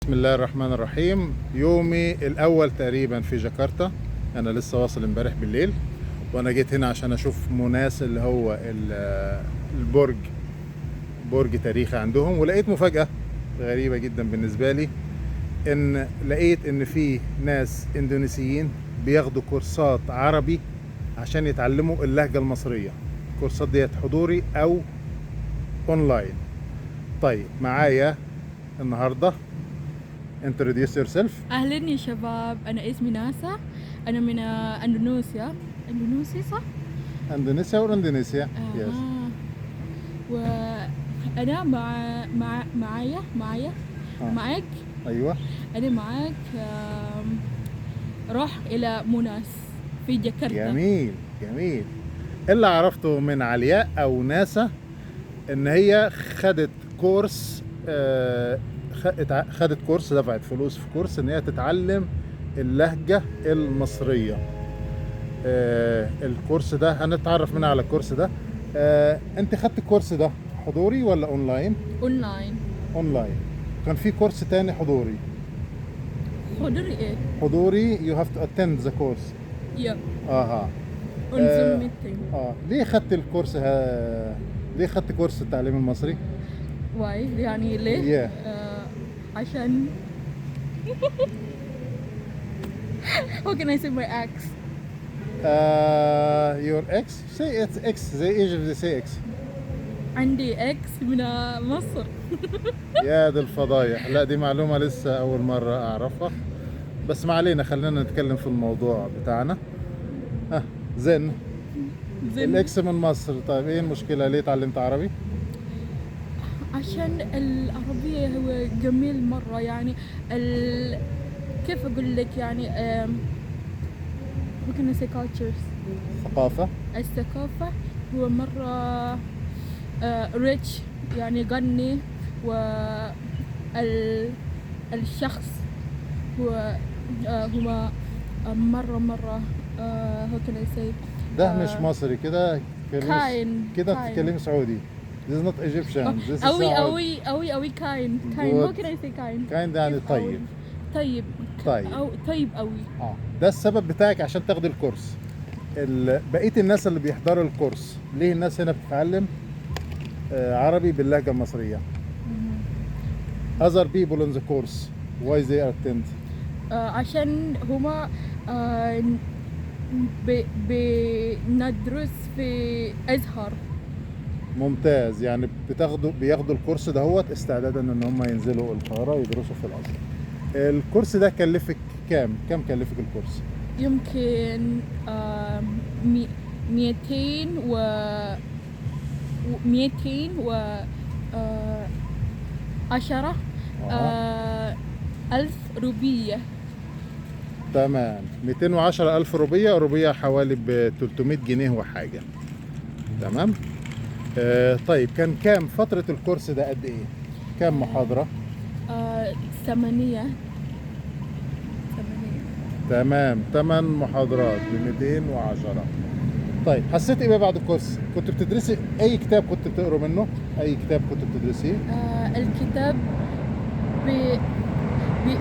بسم الله الرحمن الرحيم. يومي الأول تقريبا في جاكرتا. أنا لسه واصل امبارح بالليل، وأنا جيت هنا عشان أشوف موناس اللي هو البرج، برج تاريخي عندهم. ولقيت مفاجأة غريبة جدا بالنسبة لي، إن لقيت إن في ناس إندونيسيين بياخدوا كورسات عربي عشان يتعلموا اللهجة المصرية. الكورسات ديت حضوري أو أونلاين. طيب معايا النهارده introduce yourself. أهلا يا شباب، أنا اسمي ناسا، أنا من أندونيسيا. أندونيسي صح؟ اندونيسيا or اندونيسيا؟ Yes. وأنا مع مع معايا معايا معاك. ايوه أنا معاك. راح إلى موناس في جاكرتا. جميل جميل. اللي عرفته من علياء او ناسا ان هي خدت كورس، خدت كورس، دفعت فلوس في كورس ان هي تتعلم اللهجة المصرية. الكورس ده هنتعرف منها على الكورس ده. انت خدت الكورس ده حضوري ولا اونلاين؟ أونلاين. اونلاين. كان في كورس تاني حضوري. حضوري إيه؟ حضوري you have to attend the course. Yeah. اها. On Zoom meeting. ليه خدت الكورس ليه خدت كورس التعليم المصري؟ Why؟ يعني ليه؟ Yeah. عشان How can I say my ex? Your ex? Say it's ex. They Egypt they say ex. عندي ex من مصر. يا دي الفضايح. لا دي معلومة لسه أول مرة أعرفها، بس ما علينا، خلينا نتكلم في الموضوع بتاعنا. زين. زين. ال ex من مصر. طيب إيه المشكلة؟ ليه اتعلمت عربي؟ عشان العربية هو جميل مرة، يعني كيف أقول لك، يعني how can I say cultures؟ ثقافة. الثقافة هو مرة rich، يعني غني، و الشخص هو هو مرة مرة how can I say؟ ده مش مصري كده، kind. كده kind. بتتكلمي سعودي. This is not Egyptian. This is أوي Saudi. أوي أوي أوي kind. Kind. How can I say kind؟ Kind يعني كيف طيب. أوي؟ طيب. طيب. أو طيب أوي. ده السبب بتاعك عشان تاخدي الكورس. بقية الناس اللي بيحضروا الكورس، ليه الناس هنا بتتعلم عربي باللهجة المصرية؟ Other people in the course, why they attend؟ عشان هما بندرس في أزهر. ممتاز. يعني بياخدوا الكورس دهوت استعدادا ان هم ينزلوا القاهرة يدرسوا في الازهر. الكورس ده كلفك كام؟ كام كلفك الكورس؟ يمكن ميتين و ميتين و عشرة، ألف روبية. تمام، 210 ألف روبية، روبية حوالي ب 300 جنيه وحاجة. تمام. طيب كان كام فترة الكورس ده؟ قد إيه؟ كام محاضرة؟ 8. تمام، 8 محاضرات ب 210. طيب حسيت إيه بعد الكورس؟ كنت بتدرسي أي كتاب كنت بتقروا منه؟ أي كتاب كنت بتدرسيه؟ الكتاب ب ب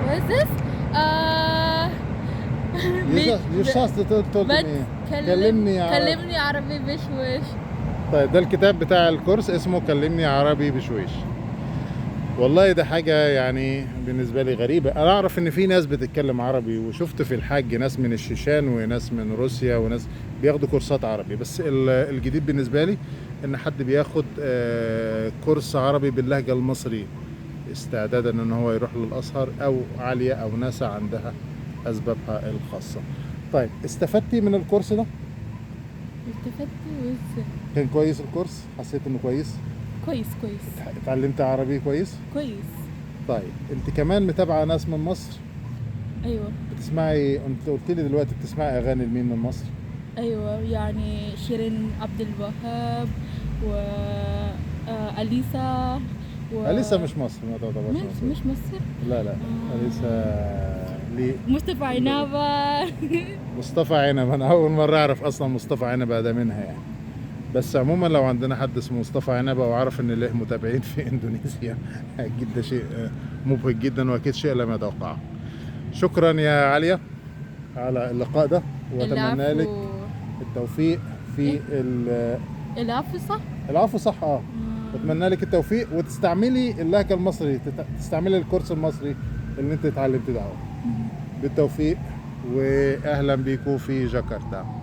what is this؟ You just told me. كلمني عربي. كلمني عربي بشويش. طيب ده الكتاب بتاع الكورس اسمه كلمني عربي بشويش. والله ده حاجة يعني بالنسبة لي غريبة. أنا أعرف إن في ناس بتتكلم عربي، وشفت في الحج ناس من الشيشان وناس من روسيا وناس بياخدوا كورسات عربي، بس الجديد بالنسبة لي إن حد بياخد كورس عربي باللهجة المصرية استعدادا إن هو يروح للأزهر أو عالية أو ناسا عندها أسبابها الخاصة. طيب استفدتي من الكورس ده؟ استفدت وإزاي؟ كان كويس الكورس؟ حسيت إنه كويس؟ كويس كويس. اتعلمت عربي كويس؟ كويس. طيب انت كمان متابعة ناس من مصر؟ ايوه. بتسمعي، انت قلت لي دلوقتي بتسمعي اغاني لمين من مصر؟ ايوه، يعني شيرين عبد الوهاب و اليسا و اليسا مش مصر، ما تعتبرش مصر. مش مصر؟ لا لا، اليسا ليه؟ مصطفى عنابة. مصطفى عنبة، انا اول مرة اعرف اصلا مصطفى عنبة ده منها يعني. بس عموما لو عندنا حد اسمه مصطفى عنبة وعرف ان له متابعين في اندونيسيا اكيد ده شيء مبهج جدا، واكيد شيء لم يتوقعه. شكرا يا عليا على اللقاء ده، واتمنى لك العفو. التوفيق في إيه؟ العفو صح؟ العفو صح. بتمنى لك التوفيق، وتستعملي اللهجة المصري، تستعملي الكورس المصري اللي انت اتعلمتي ده. بالتوفيق، واهلا بيكم في جاكرتا.